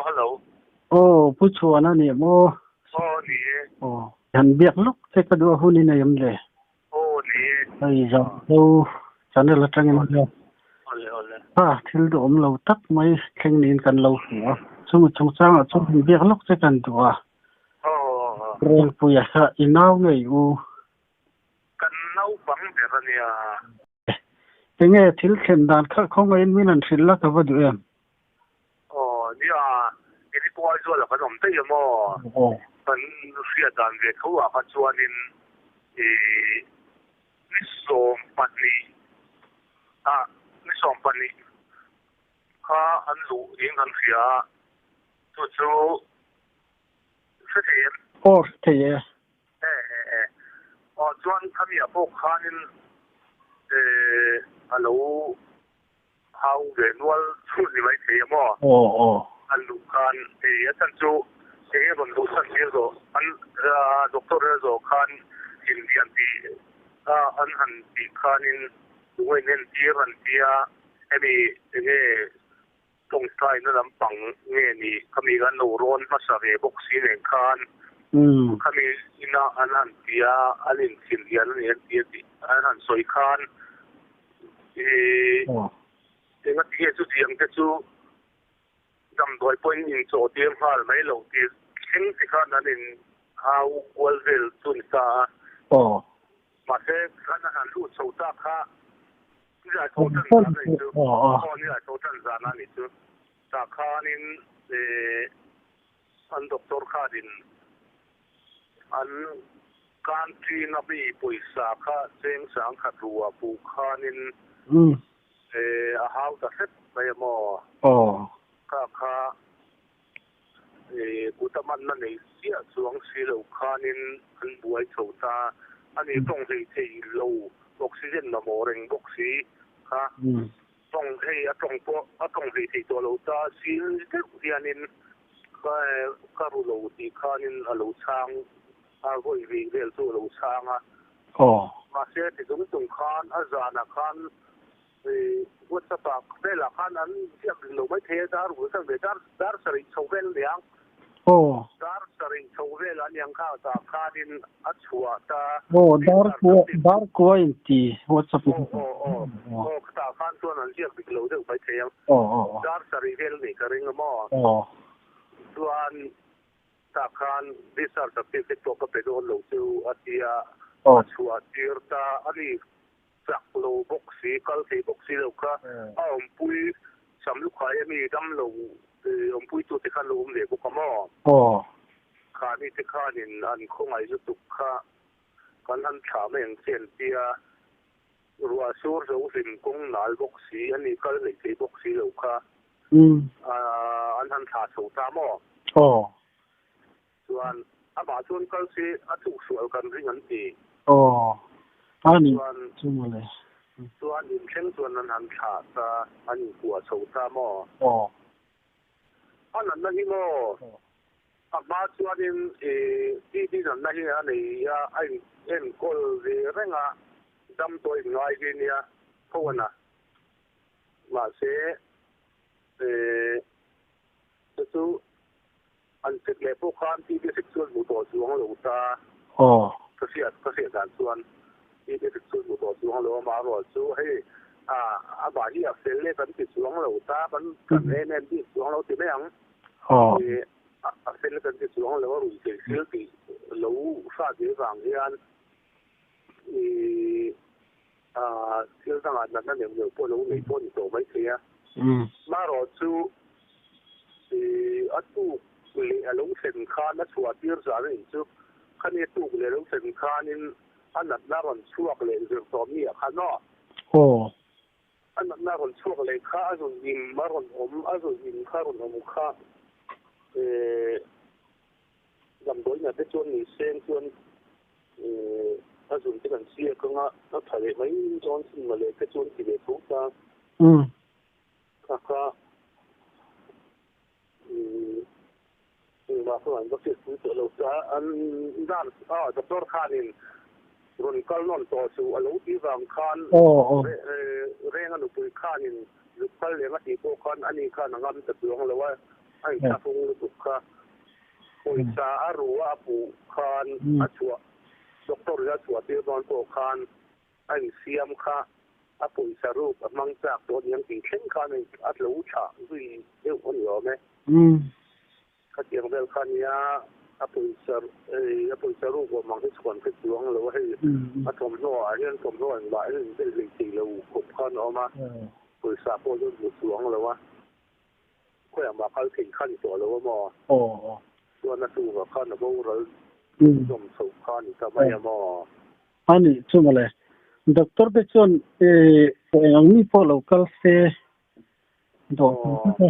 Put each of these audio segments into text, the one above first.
Hello. Aw, Pu Chhuana ni maw? Aw, ni e. Aw, han biak lawk che ka duh a hun in a awm le. Aw, ni e. Hei Zauhlo channel atangin a nia. Awle, awle. Ha, thil duhawm lo tak mai thleng niin kan lo hmu a. Chumi chungchangah chuan han biak lawk che kan duh a. Aw, aw, aw. Rengpuia kha i nau ngei u. Kan naupang ber a nia. Enge thil thlen dan kha khawngaihin min han hrilh la ka va duh em? Aw nia, eng pawh Aizawl ah kan awm daih a maw? Kan hriat dan ve tho ah kha chuanin ih ni 20 ah ni 20 kha an luh niin kan hria a, chu chu hre thei em? Aw hre thei e. E e e. Aw chuan khami ah pawh khanin eh a lo hau ve nual chu ni mai thei a maw? Aw aw. An luh khan hei a chan chu eng nge rawn luh chhan tir zawh an doctor rel zawh khan inlian tih a an han tih khanin lung a in entir an tia hemi eng nge tawngtaina lampang nge ni khami khan lo rawn hmasa ve bawk si nen khan khami ina an han tia an inthin hian a ni an tia tih an han sawi khan Ih, enga tinge chu diang te chu damdawi pawhin inchaw tir nghal mai lo tih thleng ti khan an in hau kual vel chu ni ta a. Mahse khan a han lut chho ta kha nilai tho tan zan a nih chu. Aw nilai tho tan zan a nih chu. Tah khanin ih an doctor khanin An canteen a mi pawisa kha cheng 10,000 rua puh khanin a hau ta hrep mai a maw? Kha kha kut a manna nei chiah chuang si lo khanin an buai chho ta a ni. Tawng hlei thei lo, oxygen mamawh reng bawk si kha tawng hei a tawng pawh a tawng hlei thei tawh lo ta sil deuh hianin Ka ru lo tih khanin a lo chhang a, vawi vei vel chu a lo chhang a. Mahse ti chung chung khan a zanah khan WhatsApp ah velah khan an ziak ring lo mai thei a, dar bul san ve dar dar 7 chho vel a niang. Dar 7 chho vel a niang kha tah khanin a chhuah ta. Aw dar kua dar kua in ti WhatsApp in. Aw aw aw tah khan chuan an ziak dik lo deuh mai thei ang. Dar 7 vel a nih ka ring a maw? Chuan tah khan discharge certificate pawh ka pe dawn lo chu a ti a, a chhuah tir ta a ni. Chak lo bawk si, kal thei bawk si lo kha a awmpui sam lukhai a mi dam lo awmpui tu te khan lo awm ve bawk a maw? Khani te khanin an khawngaih lutuk kha kan han thlah mai ang che an tia. Ruah sur zo hlim kawng nal bawk si a ni kal hleih thei bawk si lo kha an han thlah chho ta maw? Chuan amah chuan kal si a tluk sual kan ring an ti. Aw a ni chu mawle. Chuan inthleng chuan an han thlah ta an inkuah chho ta maw? Aw. A natna hi maw? A hma chuanin TB natna hi a nei a, a enkawl ve reng a, dam tawh inngai hi nia tho a na. Mahse, chu chu an check leh pawh khan TB hrik chuan hmu tawh chuang lo ta. Ka hriat, ka hriat dan chuan TB hrik chuan hmu tawh chuang lo a, amaherawhchu chu hei amah hi a fel e kan ti chuang lo ta, kan kan em em bik chuang lo ti mai ang. A fel kan ti chuang lo a ruih theih thil tih lo hrat ve vang hian thil dangah natna neuh neuh pawh lo nei pawh a ni tawh mai thei a. Marawh chu a tuk leh a lo thlen khan a chhuah tir zan a in chu khani a tuk leh a lo thlen khanin a natna rawn chhuak leh zir tawh mi ah khan aw. A natna rawn chhuak leh kha a zun im a rawn awm, a zun im kha rawn awm kha damdawi na te chuan ni seng chuan a zun te kan chiak anga a tha leh mai dawn sin mawle te chuan ti ve tho ta. Kha kha Engmah pawh an va hriatpui tawh lo ta. An nurse a doctor khanin rawn kal nawn tawh suh a lo tih vang khan Renga nupui khanin zuk kal leh nga tih pawh khan ani khan a ngam ta chuang lo a. A inthlahrung lutuk kha pawisa a ru a a puh khan a chhuah doctor in a chhuah tir dawn pawh khan a insiam kha a pawisa ruk a hmang chak tawh aniang tih thleng khan a tlo thlah zui deuh a ni awm e. Khatiang vel kha nia a pawisa a pawisa ruk awm ang hi chhuan kha chuang lo a hei a thawmhnaw ah hian thawmhnaw engmah hian inbel hlei thei lo khawp khan a awm a pawisa pawh chu hmu chuang lo a khawiah mah kal thei kha ni tawh lo a maw chuan a hnungah khan a boral zawm chho kha a ni ta mai a maw. A nih chu mawle doctor te chuan eng ang mi pawh lo kal se Dawhkan taka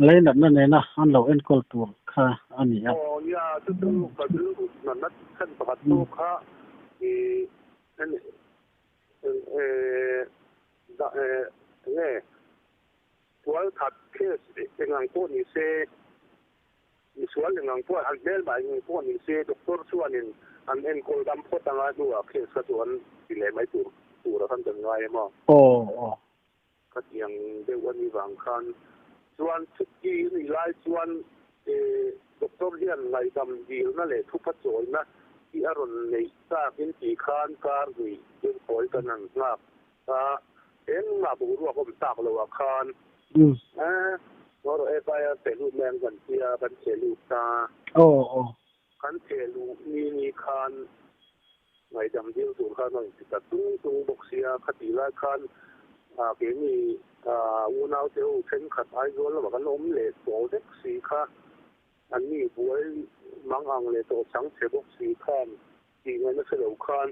lainatna nena an lo enkawl tur kha a ni a. Aw nia, chu chu ka rilru natna chhan pakhat pawh kha i enge tualthat case engang pawh ni se, misual engang pawh an hmelmah engang pawh ni se doctor chuanin an enkawl dam phawt anga hnuah case kha chu an ti leh mai tur tur a khan kan ngai em aw. Aw aw. Khatiang deuh a nih vang khan chuan chutih a nih lai chuan doctor hian ngaihdam dilna leh thupa chawina hi a rawn neih takin tih khan kar hnih deuh thawi kan han nghak a, engmah boruak awm tak loah khan Ngaw FIR theh lut mai ang kan tia kan theh lut ta. Kan theh luh ni ni khan Ngaihdam dil tur khan a inti ta tung tung bawk sia, khatih lai khan keini unaute ho thenkhat Aizawl lamah kan awm leh tawh vek si kha, anni buai mang ang leh tawh chang che bawk si khan tih ngaihna hre lo khan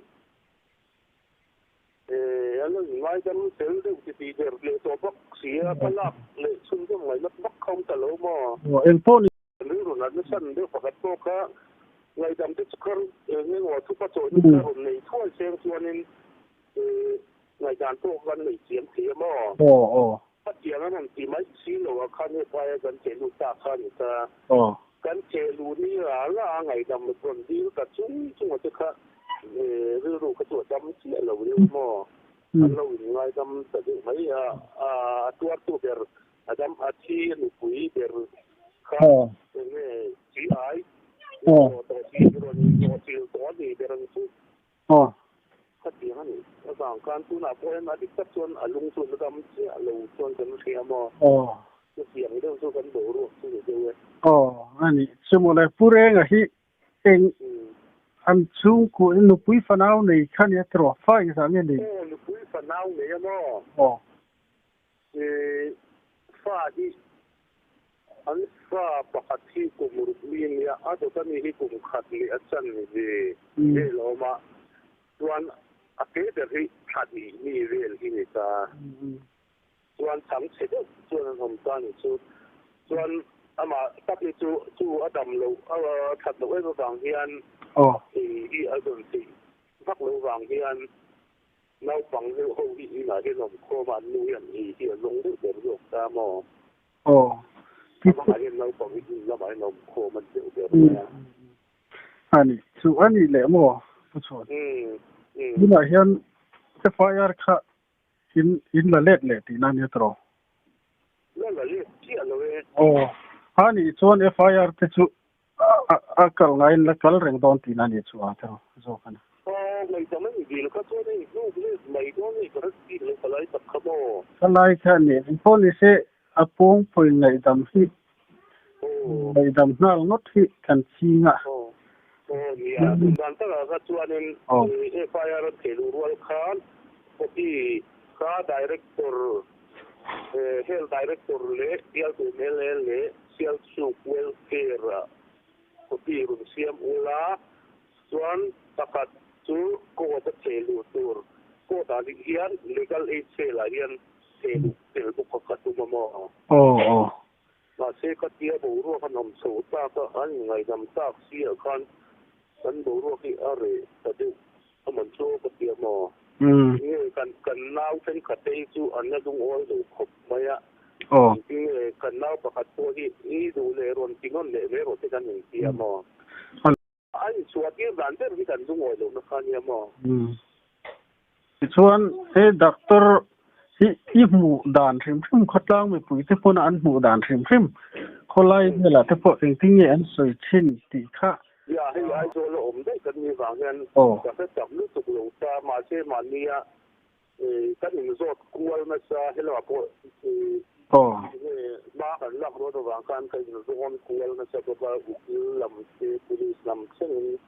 a lo inngaidam fel deuh titih der leh tawh bawk si a, ka lak leh chhunzawm ngaihna vak kha awm ta lo maw? Engpawh ni. Rilru natna chhan deuh pakhat pawh kha ngaihdam te chu kha eng emaw thupa chawhna kha rawn nei thuai seng chuanin ngaihdan pawh kan nei chiam thei a maw? Khatiang an rawn ti mai si lo a khan hepai a kan thehlut ta kha a ni ta. Kan thehluh ni la la a ngaihdam rawn dil ta chung chung a te kha rilru kha chu a dam chiah lo deuh a maw? An lo inngaidam ta deuh mai a, a tuartu ber A dam a thi a nupui ber kha enge chi ai tawh tawh chi rawn tawh chil tawh a ni ber ang chu khatiang a ni. Avang khan tunah pawh hian a dik tak chuan a lung chu a dam chiah lo chuan kan hria maw? Chutiang deuh chu kan boruak chu ni deuh e. Aw a ni chu mawle Pu Renga hi eng an chhungkua nupui fanau nei kha nia tiraw fa engzah nge nei? Aw nupui fanau nei a maw? Aw. Fa hi an fa pakhat hi kum ruk mi a nia, a dawt a ni hi kum khat leh a chan ve vel a awm a, chuan a ke ber hi thla hnih mi vel hi ni ta. Chuan chhang chhe deuh chuan an awm ta ni chu. Chuan amah tak hi chu chu a dam loh a that loh em avang hian thei hi a zawn theih vak loh vang hian Naupang deuh ho hi inah hian awm khawm a, an nu hian ei hi a zawng deuh ber zawk ta maw? Aw. Amangah hian naupang hi in lamah hian awm khawm an deuh ber mai a. A ni, chu a nih leh maw Pu Chhuan? Tunah hian FIR kha in in la let leh tihna ania tawh? La la let chiah lo e. Aw, a nih chuan FIR te chu A kal ngaiin la kal reng dawn tihna a nih chu a tero zawk a ni. Aw, ngaihdam a ni dil kha chuan hei hnuk let mai dawn hei ka rat bik lo ka lai tak kha maw? Ka lai kha a ni. Engpawh ni se a pawngpawi ngaihdam hi ngaihdam nghal ngawt hi kan ching a. Aw, aw nia. Tun dan takah kha chuanin FIR a theh luh rual khan copy kha director Health Director leh bialtu mla leh Sialsuk Welfare ah copy rawn siam ula, chuan pakhat chu court a theh luh tur, court ah hian legal aid cell ah hian theh luh tel bawk kha ka tum a maw? Aw aw. Mahse khatia boruak an awm chho tak a, an inngaidam tak si ah khan Kan boruak hi a reh ta deuh a man chu ka ti a maw? Nge kan kan nau thenkhat te hi chu an la lungawi lo khawp mai a. Engtin nge kan nau pakhat pawh hi i duh leh rawn ti nawn leh mai rawh te kan inti a maw? A inchhuah tir dan ber hi kan lungawi lohna kha a nia maw? Tichuan he doctor hi i hmuh dan hrim hrim khawtlang mipui te pawna an hmuh dan hrim hrim Khawlai velah te pawh engtin nge an sawi thin tih kha. Ya, hei Aizawl a awm daih kan nih vang hian ka hre tak lutuk lo ta, mahse mahnia kan inzawt kual nasa helamah pawh enge hma kan lak dawn avang khan ka inzawn kual nasa bawk a, ukil lam te police lam thlengin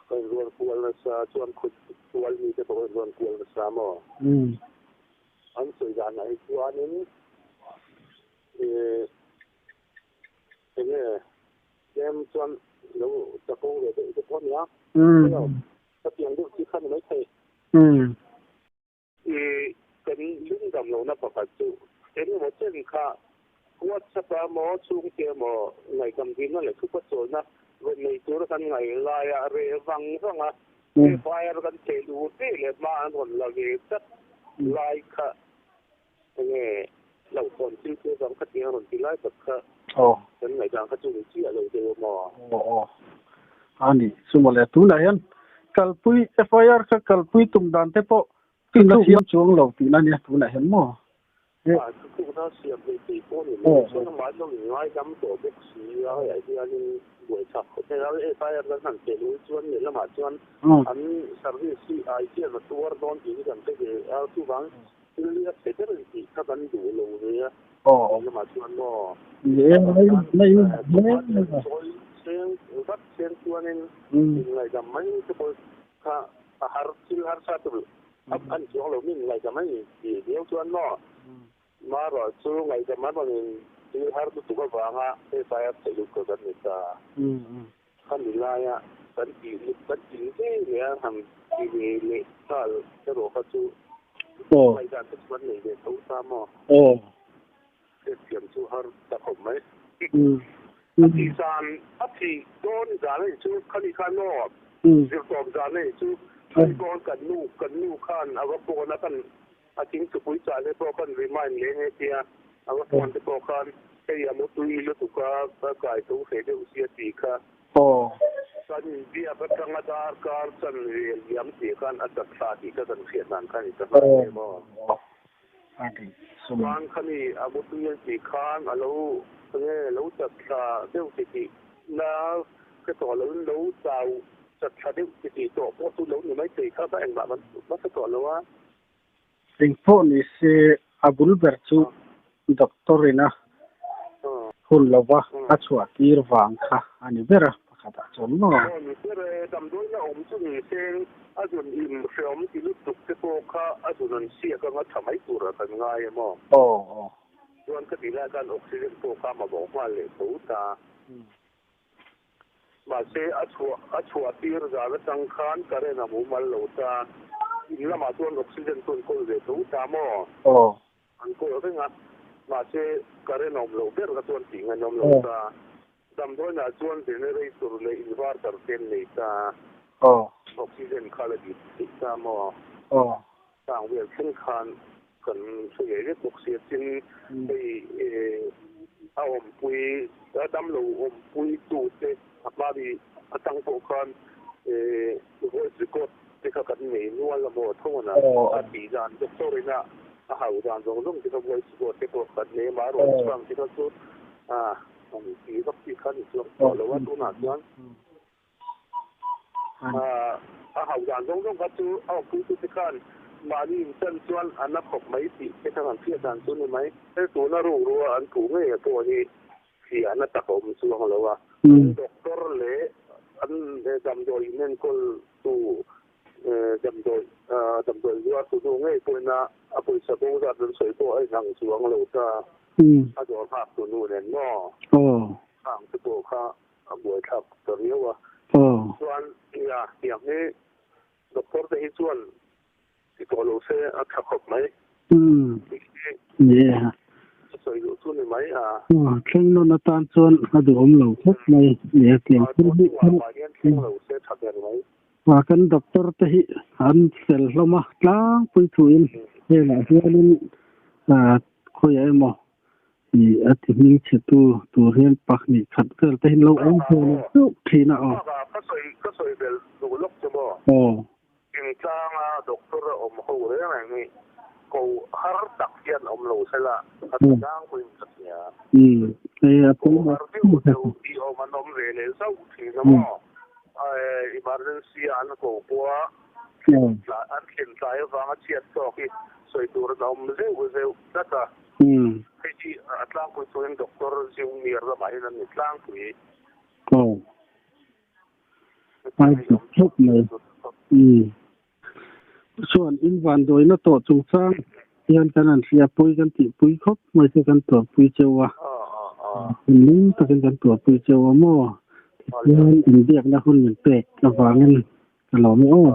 ka inzawn kual nasa chuan khutual mite pawh ka inzawn kual nasa maw? An sawi danah hi chuanin Enge tlem chuan lo chakawng ve deuh te pawh a nia. Ka piang deuh chi kha ni maithei. I kan lungdam lohna pakhat chu engemaw chen kha WhatsApp ah maw chhungte emaw ngaihdam dilna leh thupa chawlna rawn nei tura kan ngaih laia reh vang vang a, FIR kan theh luh ve leh hma an rawn la ve tlat lai kha Enge lo hawn thil chu vang kha tiang rawn ti lai tak kha kan ngaihdan kha chu ni chiah lo deuh a maw? Aw aw a ni chu mawle tunah hian kalpui FIR kha kalpui tum dan te pawh tuna siam chuang lo tihna nia tunah hian maw? A thuthlukna siam hleih theih pawh ni lo chuan amah lo in ngaidam tawh bawk si a hei hianin buaithlak khawp mai a FIR kan han theh luh hi chuan lehlamah chuan an service hi ai hian a tuar dawn tih hi kan hre ve a chuvang Thil hi a chhe ber in tih kha kan duh lo ve a, tih lamah chuan maw sawi cheng vat cheng chuanin inngaidam mai te pawh kha a har thil harsa tur a ni chuang lo mi inngaidam mai tih viau chuan maw marawh chu ngaihdam an rawn in thil har lutuk avanga FIR theih lut ka kan ni ta. Khami laia kan tih kan tih ve leh a han ti ve leh nghal erawh kha chu ngaihdan te chu kan nei ve tho ta maw? Hriatthiam chu har ta khawp mai. A thih zan, a thih dawn zan a nih chu, khami khan maw zirtawp zan a nih chu, khami pawh kan nu, kan nu khan a va phone a, kan A thingthupui chah te pawh khan remind leh nge tia a va phone te pawh khan hei a mutui lutuk a ka kai tho hreh deuh sia tih kha kan inbiak atanga darkar chan vel liam tih khan a chat thla tih kha kan hriat dan khan i ta nghal hle maw? Chuan khami a mutui an tih khan a lo nge lo chat thla deuh ti tih na hre tawh lo in lo chau chat thla deuh ti tih tawh pawh chu lo ni maithei kha ka engmah kan hre tawh lo a. Engpawh ni se a bul ber chu doctor ina hun lova a chhuah tir vang kha a ni ber a, pakhatah chuan maw? Aw ni ber e, damdawiin a awm chu ni se a zun im hreawm ti lutuk te pawh kha a zun an siak anga tha mai turah kan ngai em aw? Aw aw. Chuan ka tih lai khan oxygen pawh kha a mamawh nghal leh tho ta. Mahse, a chhuah a chhuah tir zan atang khan current a mumal lo ta. In lamah chuan oxygen chu an kawl ve tho ta maw? Aw. An kawl reng a. Mahse, current a awm loh ber kha chuan tih ngaih a awm lo ta. Damdawiinah chuan generator leh inverter te an nei ta. Aw. Oxygen kha la dip theih ta maw? Aw. Tang vel thleng khan kan hre ve vek bawk sia chin hei a awmpui a damlo awmpui tu te a hma bi atang pawh khan voice record te kha kan nei nual a maw tho a a tih dan doctor in a a hau dan zawng zawng te kha voice record te pawh kan nei a marawh chuang te kha chu a an tih vak chi kha ni chuang tawh lo a tunah chuan A hauh dan zawng zawng kha chu a awmpuitu te khan mahni inchan chuan a na khawp mai tih te kha kan hriat dan chu ni mai. He tuna rukrua an puh ngei a pawh hi fiahna tak a awm chuang lo a. Doctor leh an damdawi inenkawl tu damdawi damdawi zuartu hnu ngei pawhin a pawisa bo zat an sawi pawh a inang chuang lo ta. A dawr nghak tu nu nen maw? Khang te pawh kha A buaithlak ta riau a. Chuan nia tiang hi doctor te hi chuan ti tawh lo se a tha khawp mai. Nia. A sawi duh chu ni mai a. Thleng nawn atan chuan a duhawm lo khawp mai. Nia tiang thil hi. Tunah hian thleng lo se tha ber mai. Kan doctor te hi an fel hlawm a tlangpui thuin hengah hianin khawiah emaw Ih a ti hming chhe tu tur hian pahnih khat vel te hi lo awm hlawm deuh thin a aw. Bakah ka sawi ka sawi belh duh lawk chu maw? Aw. Thingtlanga doctor a awm ho reng reng hi ko har tak hian awm lo sela a ti tlangpuiin ka hria. Umm. Hei a pawimawh Har deuh deuh tih awm an awm ve leh zauh thin a maw? Emergency ah an ko pawh a, an thlen tlai avanga chhiat tawk hi sawi tur an awm zeuh zeuh tlat a. Hei hi a tlangpui chuan doctor junior lamah hian an ni tlangpui. Aw. Ai khawp mai. Umm. Chuan in vanduaina tawh chungchang hian kan han hria pui kan tih pui khawp mai che kan tuarpui cheu a. Thinlung takin kan tuarpui cheu a maw? Tichuan inbiakna hun min pek avangin ka lawm e aw.